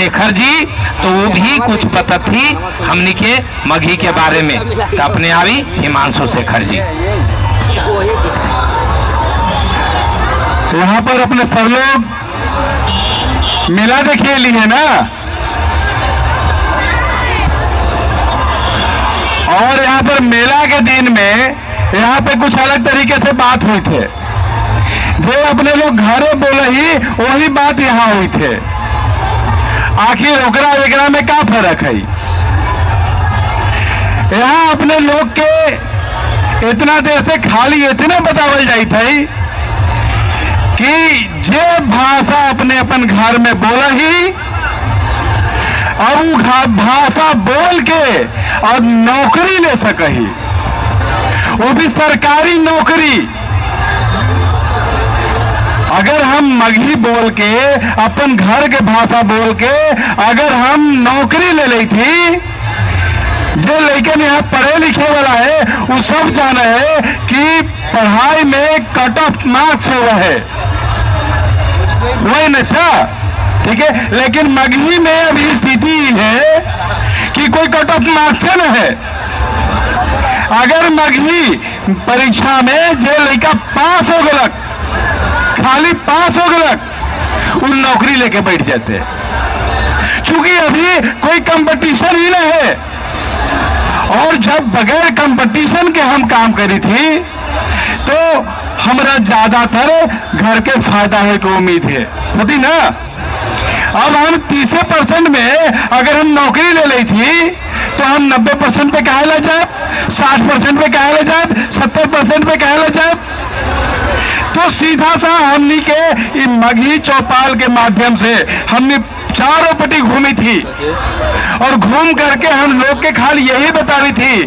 शेखर जी, तो वो भी कुछ बतती हमनी के मगही के बारे में। तो अपने आवी हिमांशु शेखर जी। यहाँ पर अपने सब लोग मेला देखे लिए है ना, और यहाँ पर मेला के दिन में यहाँ पे कुछ अलग तरीके से बात हुई थे। जो अपने लोग घरे बोले ही वही बात यहाँ हुई थे। आखिर ओकरा एकरा में का फर्क है? यहाँ अपने लोग के इतना देर से खाली इतने बतावल जाई थी कि जे भाषा अपने अपन घर में बोला ही, अब उ भाषा बोल के और नौकरी ले सकही, वो भी सरकारी नौकरी। अगर हम मगही बोल के, अपन घर के भाषा बोल के अगर हम नौकरी ले ली थी, जो लड़कन यहाँ पढ़े लिखे वाला है वो सब जाने है कि पढ़ाई में कट ऑफ मार्क्स हुआ है, वही न अच्छा ठीक है। लेकिन मगही में अभी स्थिति है कि कोई कट ऑफ मार्क्स न है। अगर मगही परीक्षा में जे लड़का पास हो गलक, खाली पास हो गलक, उन नौकरी लेके बैठ जाते, क्योंकि अभी कोई कंपटीशन ही नहीं है। और जब बगैर कंपटीशन के हम काम करी थी तो हमारा ज्यादातर घर के फायदा है को उम्मीद है होती ना। अब हम 30% में अगर हम नौकरी ले ली थी तो हम 90% पे काहे ले जाए, 60% पे काहे ले जाए, 70% पे काहे ले जाए? तो सीधा सा हमनी के इ मगही चौपाल के माध्यम से हमने चारों पट्टी घूमी थी और घूम करके हम लोग के खाली यही बता रही थी,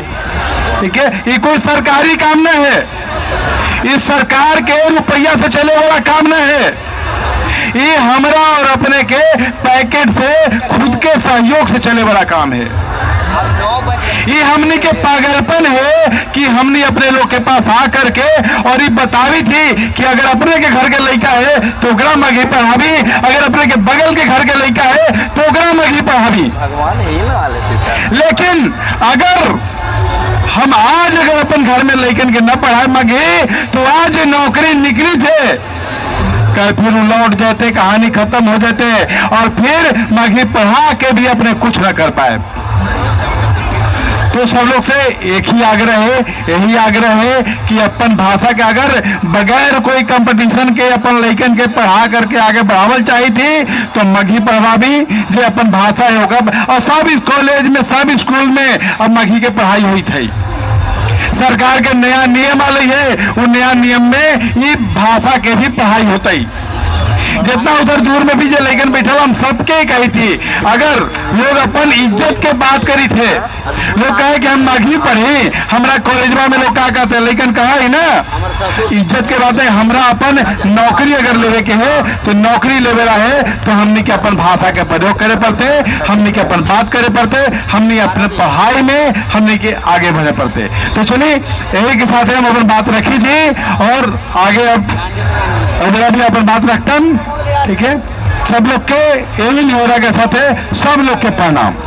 ठीक है, ये कोई सरकारी काम नहीं है, इस सरकार के रुपया से चले वाला काम नहीं है, ये हमरा और अपने के पैकेट से खुद के सहयोग से चले वाला काम है। ये हमनी के पागलपन है कि हमने अपने लोग के पास आ करके और ये बतावी थी कि अगर अपने के घर के लड़का है तो ओकरा मगही पढ़ावी, अगर अपने के बगल के घर के लड़का है तो ओकरा मगही पढ़ावी। भगवान ही ना लेते। लेकिन अगर हम आज अगर अपन घर में लड़कन के न पढ़ाए मगही तो आज नौकरी निकली थे कल फिर उ लौट जाते, कहानी खत्म हो जाते और फिर मगही पढ़ा के भी अपने कुछ न कर पाए। तो सब लोग से एक ही आग्रह है, यही आग्रह है कि अपन भाषा के अगर बगैर कोई कंपटीशन के अपन लइकन के पढ़ा करके आगे बढ़ावल चाहिए थी तो मगही पढ़वाबी, जो अपन भाषा है होगा। और सब इस कॉलेज में, सब स्कूल में अब मगही के पढ़ाई हुई थी। सरकार के नया नियम आ रही है, वो नया नियम में ये भाषा के भी पढ़ाई होता ही। जितना उधर दूर में भी जो लइकन बैठल हम सबके कही थी, अगर लोग अपन इज्जत के बात करी थे, लोग कहे कि हम मगही पढ़ी, हमरा कॉलेजवा में लोग का कहते, लेकिन कहा ही ना इज्जत के बात है। हमरा अपन नौकरी अगर लेवे के है तो नौकरी लेवे ला है तो हमने के अपन भाषा के प्रयोग करे पड़ते, हमने के अपन बात करे पड़ते, हमने अपने पढ़ाई में हमने के आगे बढ़े पड़ते। तो चलिए यही के साथ हम अपन बात रखी थी और आगे अब अगला भी अपन बात रखता, ठीक है। सब लोग के यही हो रहा के साथ है, सब लोग के प्रणाम।